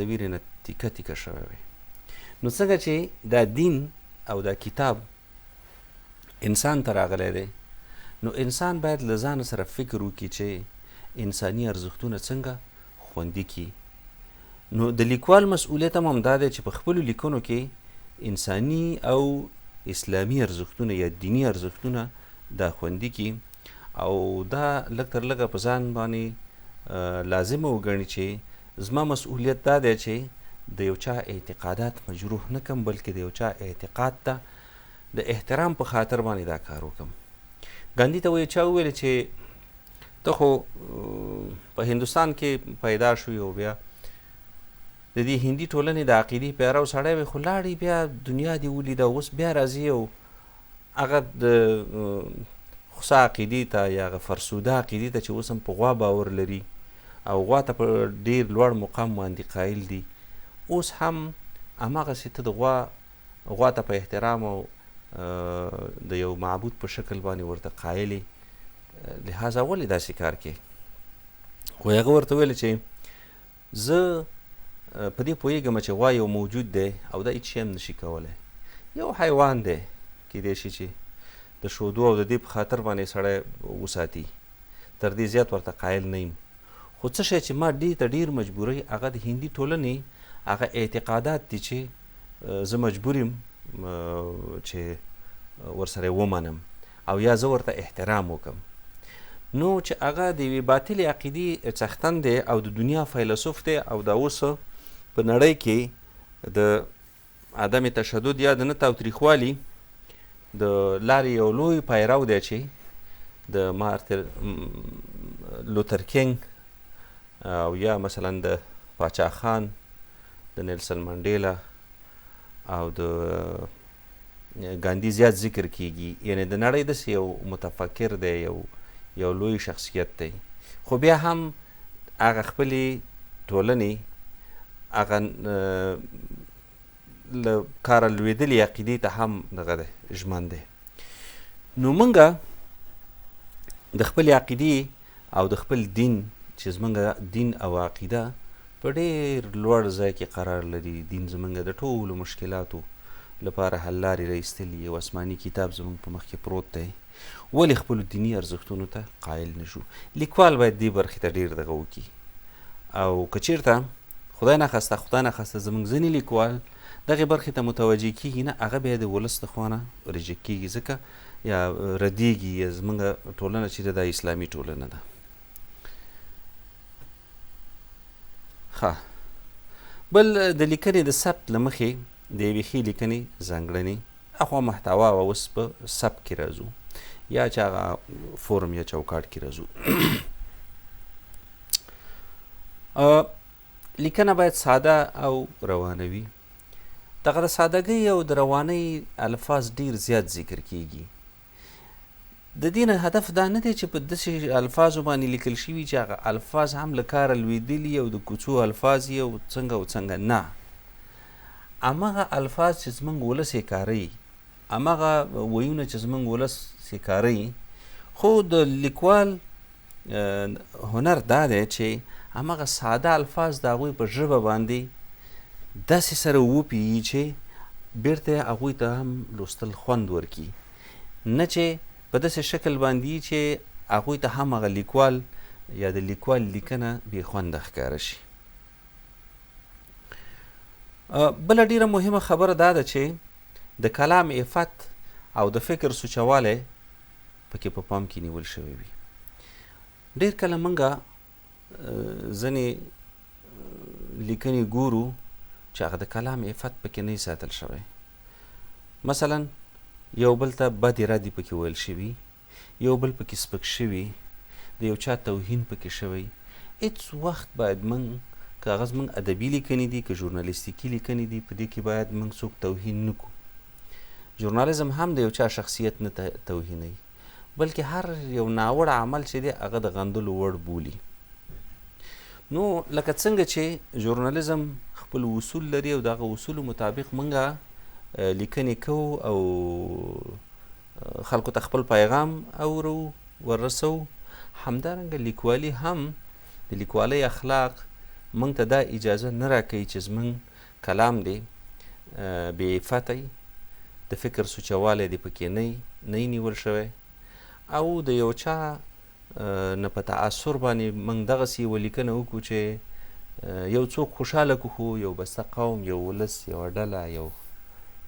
د ویرې نه تیکه تیکه شوی وي. نو څنګه چې دا دین او دا کتاب انسان ته راغلی دی، نو انسان باید له ځانه سره فکر وکړي چې انساني ارزښتونه څنګه خوندي کړي. نو د لیکوال مسؤلیت هم همدا دی چې په خپلو لیکنو کې انساني او اسلامي ارزښتونه یا دیني ارزښتونه دا خوندي کړي، او دا لږ تر لږه په ځان باندې لازمه وګڼي چې زما مسؤلیت دا دی چې د یو چا اعتقادات مجروح نه کړم، بلکې د یو چا اعتقاد ته د احترام په خاطر باندې دا کار وکړم. ګاندي ته وایي چا وویل چې ته خو په هندوستان کې پیدا شوې او بیا د دې هندي ټولنې د عقیدې پیرو سړی وې، خو لاړې بیا دنیا دې ولیده، اوس بیا راځي او هغه د خوسا عقیدې ته یا هغه فرسوده عقیدې ته چې اوس هم په غوا باور لري او غوا ته په ډېر لوړ مقام باندې قایل دي، اوس هم هماغسې ته د غوا ته په احترام او د یو معبود په شکل باندې ورته قایل یې، لهذا ولې داسې کار کوې؟ خو هغه ورته ویل چې زه په دې پوهېږم چې غوا یو موجود دی او دا هېڅ شی هم نشي کولی، یو حیوان دی، کیدای شي چې د شودو او د دې په خاطر باندې سړی وساتي، تر دې زیات ورته قایل نه یم. خو څه شی چې ما دې ته ډېر مجبوروي هغه د هندي ټولنې هغه اعتقادات دي چې زه مجبور یم چې ورسره ومنم او یا زه ورته احترام وکړم. نو چې هغه د یوې باطلې عقیدې څښتن دی او د دنیا فیلسوف دی او دا اوس په نړۍ کې د عدم تشدد یا د نه تاوتریخوالي د لارې یو لوی پیرو دی چې د مارتن لوتر کینګ او یا مثلا د پاچا خان، د نیلسن منډیلا او د ګاندي زیات ذکر کیږي. یعنی د نړۍ داسې یو متفکر دی، یو لوی شخصیت دی، خو بیا هم هغه خپلې ټولنې هغه له کاره لوېدلې عقیدې ته هم دغه دی، ژمن دی. نو موږ د خپلې عقیدې او د خپل دین، چې زمونږ دین او عقیده په ډېر لوړ ځای کې قرار لري، دین زمونږ د ټولو مشکلاتو لپاره حل لارې را ایستلي، یو آسماني کتاب زمونږ په مخ کې پروت دی، ولې خپلو دیني ارزښتونو ته قایل نه شو؟ لیکوال باید دې برخې ته ډېر دغه وکړي. او که چېرته خدای نخواسته زمونږ ځینې لیکوال دغې برخې ته متوجه کېږي نه، هغه بیا د ولس د خوا نه ریجکټ کېږي، ځکه یا ردېږي. یا زمونږ ټولنه چې ده دا اسلامي ټولنه ده. ښه، بل د لیکنې د ثبت له مخې د یوې ښې لیکنې ځانګړنې، اخوا محتوا او اوس په ثبت کې راځو یا چې هغه فورم یا چوکاټ کې راځو. لیکنه باید ساده او روانه وي. دغه د سادهګۍ او د روانۍ الفاظ ډیر زیات ذکر کیږي. د دې نه هدف دا نه دی چې په داسې الفاظو باندې لیکل شوي چې هغه الفاظ هم له کاره لوېدلي او د کوڅو الفاظ یې او څنګه او څنګه، نه، هماغه الفاظ چې زموږ ولس یې کاروي، هماغه ویونه چې زموږ ولس یې کاروي. خو د لیکوال هنر دا دی چې هماغه ساده الفاظ د هغوی په ژبه باندې داسې سره وپیي چې بیرته هغوی ته هم لوستل خوند ورکړي، نه چې په داسې شکل باندې چې هغوی ته هم هغه لیکوال یا د لیکوال لیکنه بې خونده ښکاره شي. بله ډیره مهمه خبره دا ده چې د کلام عفت او د فکر سوچوالی پکې په پام کې نیول شوی وي. ډیر کله موږ ځینې لیکنې ګورو چې هغه د کلام عفت پکې نه ساتل شوی. مثلا یو بل ته بدې ردې پکې ویل شوي، یو بل پکې سپک شوي، د یو چا توهین پکې شوی. هېڅ وخت باید موږ، که هغه زموږ ادبي لیکنې دي که ژورنالیستیکي لیکنې دي، په دې کې باید موږ څوک توهین نه کړو. ژورنالیزم هم د یو چا شخصیت نه توهینوي، بلکې هر یو ناوړه عمل چې دی هغه د غندلو وړ بولي. نو لکه څنګه چې ژورنالیزم خپل اصول لري او د هغه اصولو مطابق موږ لیکنې کوو او خلکو ته خپل پیغام اورو ورسوو، همدارنګه لیکوالي هم د لیکوالۍ اخلاق موږ ته دا اجازه نه راکوي چې زموږ کلام دې بې عفته وي، د فکر سوچه والی دې پکې نه نه نیول شوی، او د یو چا نه په تاثر باندې موږ دغسې یوه لیکنه وکړو چې یو څوک خوشحاله کړو، خو یو بسته قوم، یو ولس، یوه ډله،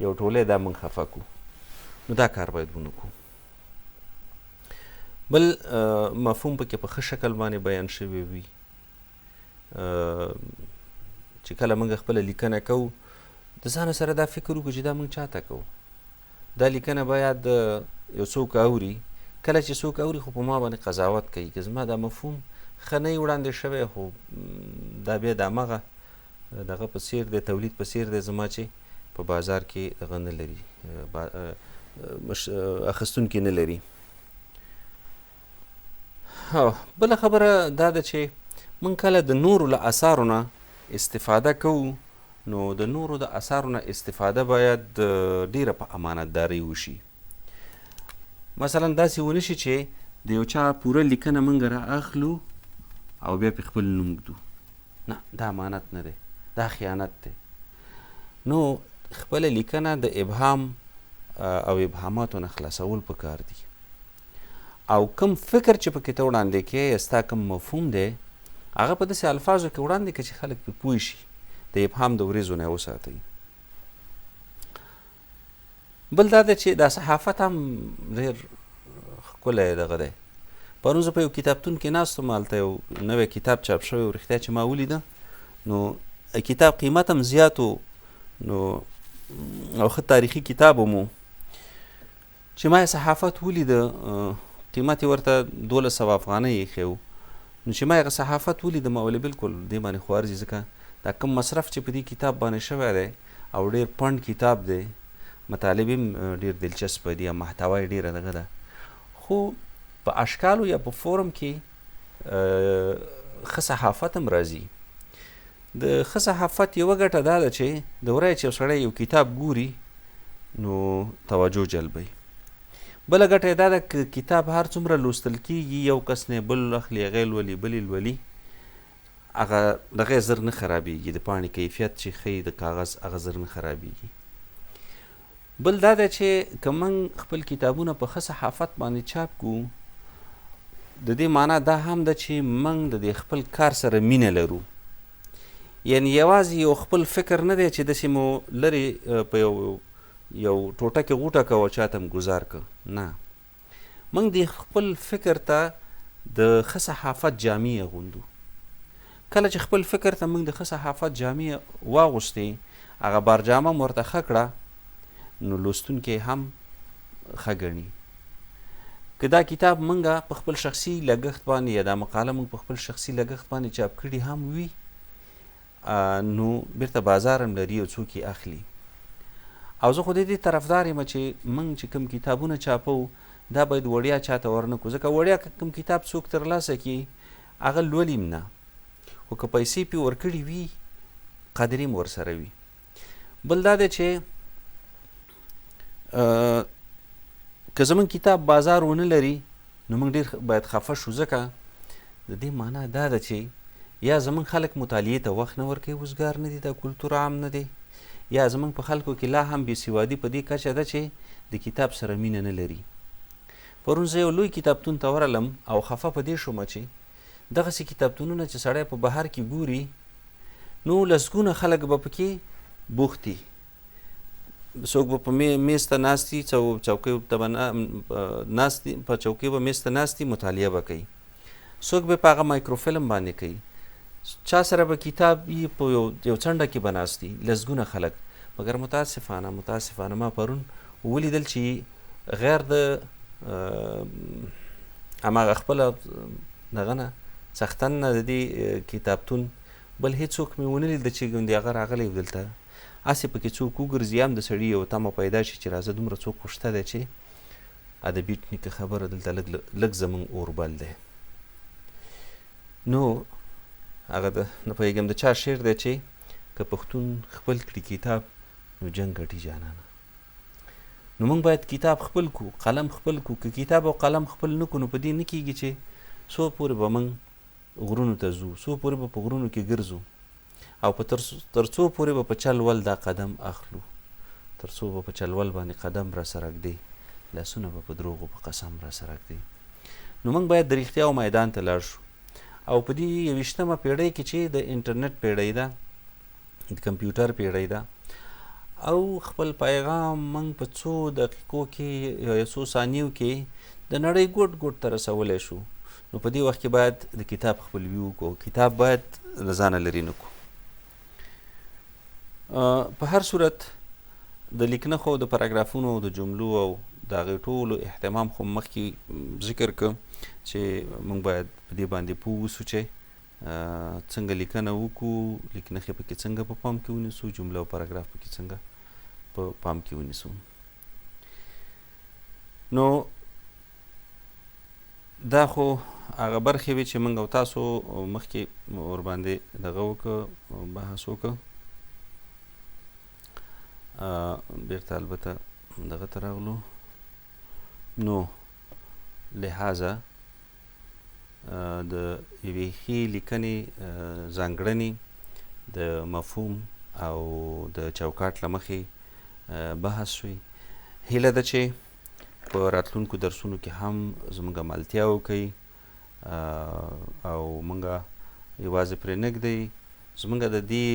یو ټولی دا موږ خفه کړو، نو دا کار باید ونه کړو. بل مفهوم پکې په ښه شکل باندې بیان شوی وي، چې کله موږ خپله لیکنه کوو د ځانه سره دا فکر وکړو چې دا موږ چاته کوو، دا لیکنه باید یو څوک اوري، کله چې څوک اوري خو په ما باندې قضاوت کوي که زما دا مفهوم ښه نه وړاندې شوی، خو دا بیا د هماغه دغه په څیر دی، تولید په څیر دی زما چې په بازار کې دغه نه لري، اخیستونکي نه لري. بله خبره دا ده چې موږ کله د نورو له اثارو نه استفاده کوو، نو د نورو د اثارو نه استفاده باید ډیره په امانتدارۍ وشي. مثلا داسې ونه شي چې د یو چا پوره لیکنه موږ را اخلو او بیا پرې خپل نوم ږدو، نه، دا امانت نه دی، دا خیانت دی. نو خپله لیکنه د ابهام او ابهاماتو نه خلاصول پکار دي، او کوم فکر چې پکې ته وړاندې کې یا ستا کوم مفهوم دی هغه په داسې الفاظو کې وړاندې کړه چې خلک پرې پوه شي، د ابهام د ورېځو نه یې وساتئ. بل دا دی چې دا صحافت هم ډېر ښکلی دغه دی. پرون زه په یو کتابتون کې ناست وم، هلته یو نوی کتاب چاپ شوی و، رښتیا چې ما ولیده نو کتاب قیمت هم زیات و، نو او ښه تاریخي کتاب هم و. چې ما یې صحافت ولیده قیمت یې ورته 1200 افغانۍ ایښی و، نو چې ما یې هغه صحافت ولیده ما ویل بلکل دې باندې خو ارزي، ځکه دا کوم مصرف چې په دې کتاب باندې شوی دی او ډېر پنډ کتاب دی، مطالب یې ډېر دلچسپه دي او محتوا یې ډېره دغه ده، خو په اشکالو یا په فورم کې ښه صحافت هم راځي. د ښه صحافت یوه ګټه دا ده چې د ورایه چې یو سړی یو کتاب ګوري نو توجه جلبوي. بله ګټه یې دا ده که کتاب هر څومره لوستل کیږي، یو کس نه بل اخلي، هغه یې لولي، بل یې لولي، هغه دغه زر نه خرابیږي، د پاڼې کیفیت چې ښیي د کاغذ هغه زر نه خرابیږي. بل دا دی چې که موږ خپل کتابونه په ښه صحافت باندې چاپ کړو، د دې معنا دا هم ده چې موږ د دې خپل کار سره مینه لرو، یعنی یوازې یو خپل فکر نه دی چې داسې مو لرې په یو ټوټه کې غوټه کوه چاته هم ګزار که، نه، موږ دې خپل فکر ته د ښه صحافت جامې اغوندو. کله چې خپل فکر ته موږ د ښه صحافت جامې واغوستې، هغه بارجامه مو ورته ښه کړه، نو لوستونکی هم ښه ګڼي. که دا کتاب موږ په خپل شخصي لګښت باندې یا دا مقاله موږ په خپل شخصي لګښت باندې چاپ کړي هم وي، نو بیرته بازار هم لري او څوک یې اخلي. او زه خو د دې طرفدار یم چې موږ چې کوم کتابونه چاپوو دا باید وړیا چاته ورنه کړو، ځکه وړیا که کوم کتاب څوک ترلاسه کړي هغه لولي هم نه، خو که پیسې پې ورکړي وي قدر یې هم ورسره وي. بل دا دی چې که زموږ کتاب بازار ونه لري نو موږ ډېر باید خفه شو، ځکه د دې معنا دا ده چې یا زموږ خلک مطالعې ته وخت نه ورکوي، وزګار نه دي، دا کلتور عام نه دی، یا زموږ په خلکو کې لا هم بې سوادي په دې کچه ده چې د کتاب سره مینه نه لري. پرون زه یو لوی کتابتون ته ورغلم او خفه په دې شوم چې دغسې کتابتونونه چې سړی په بهر کې ګوري نو لسګونه خلک به پکې بوخت دي، څوک به په میز ته ناست دي، چوکۍ ته به ناست دي، په چوکۍ به میز ته ناست دي، مطالعه به کوي، څوک به په هغه مایکروفیلم باندې کوي، چا سره به کتاب یې په یو څنډه کې به ناست دي، لسګونه خلک. مګر متاسفانه ما پرون ولیدل چې غیر د هماغه خپله دغه نه څښتن نه د دې کتابتون بل هېڅوک مې ونه لیده چې ګوندې هغه راغلی و دلته، هسې پکې څوک وګرځي هم د سړي یو تمه پیدا شي چې راځه دومره څوک خو شته دی چې ادبي ټنیکه خبره دلته لږ زموږ اور بل دی. نو هغه د نه پوهېږم د چا شعر دی چې که پښتون خپل کړي کتاب نو جنګ ګټي جانانه. نو موږ باید کتاب خپل کړو، قلم خپل کړو. که کتاب او قلم خپل نه کړو نو په دې نه کېږي چې څو پورې به موږ غرونو ته ځو، څو پورې به په غرونو کې ګرځو. او په تر څو پورې به په چل ول دا قدم اخلو؟ تر څو به په چل ول باندې قدم را سره ږدې، لاسونه به په دروغو په قسم را سره ږدې. نو موږ باید د رښتیاو میدان ته لاړ شو او په دې 21مه پیړۍ کې چې د انټرنیټ پیړۍ ده، د کمپیوټر پیړۍ ده، او خپل پیغام موږ په څو دقیقو کې یا څو ثانیو کې د نړۍ ګوټ ګوټ ته رسولی شو. نو په دې وخت کې باید د کتاب خپلوي وکړو، کتاب باید له ځانه لرې نه کړو. په هر صورت د لیکنښو، د پاراګرافونو، د جملو او د هغې ټولو اهتمام خو مخکې ذکر کړ چې موږ باید په دې باندې پوه اوسو چې څنګه لیکنه وکړو، لیکنښې پکې څنګه په پام کې ونیسو، جمله او پاراګراف پکې څنګه په پام کې ونیسو. نو دا خو هغه برخې وې چې موږ او تاسو مخکې ورباندې دغه وکړه، بحث وکړ. بیرته البته دغه ته راغلو. نو لهذا د یوې ښې لیکنې ځانګړنې د مفهوم او د چوکاټ له مخې بحث شوې. هیله ده چې په راتلونکو درسونو کې هم زموږ ملتیا وکړئ او موږ یوازې پرې نه ږدئ. زموږ د دې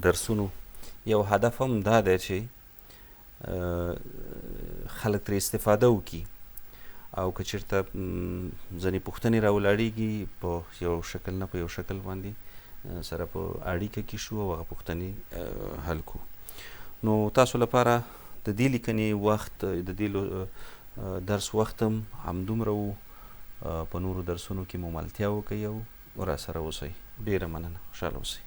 درسونو یو هدف هم دا دی چې خلک ترې استفاده وکړي او که چېرته ځینې پوښتنې راولاړېږي په یو شکل نه په یو شکل باندې سره په اړیکه کې شو او هغه پوښتنې حل کړو. نو تاسو لپاره د دې لیکنې وخت، د دې درس وخت هم همدومره و. په نورو درسونو کې مو ملتیا وکړئ او راسره اوسئ. ډېره مننه، خوشحاله اوسئ.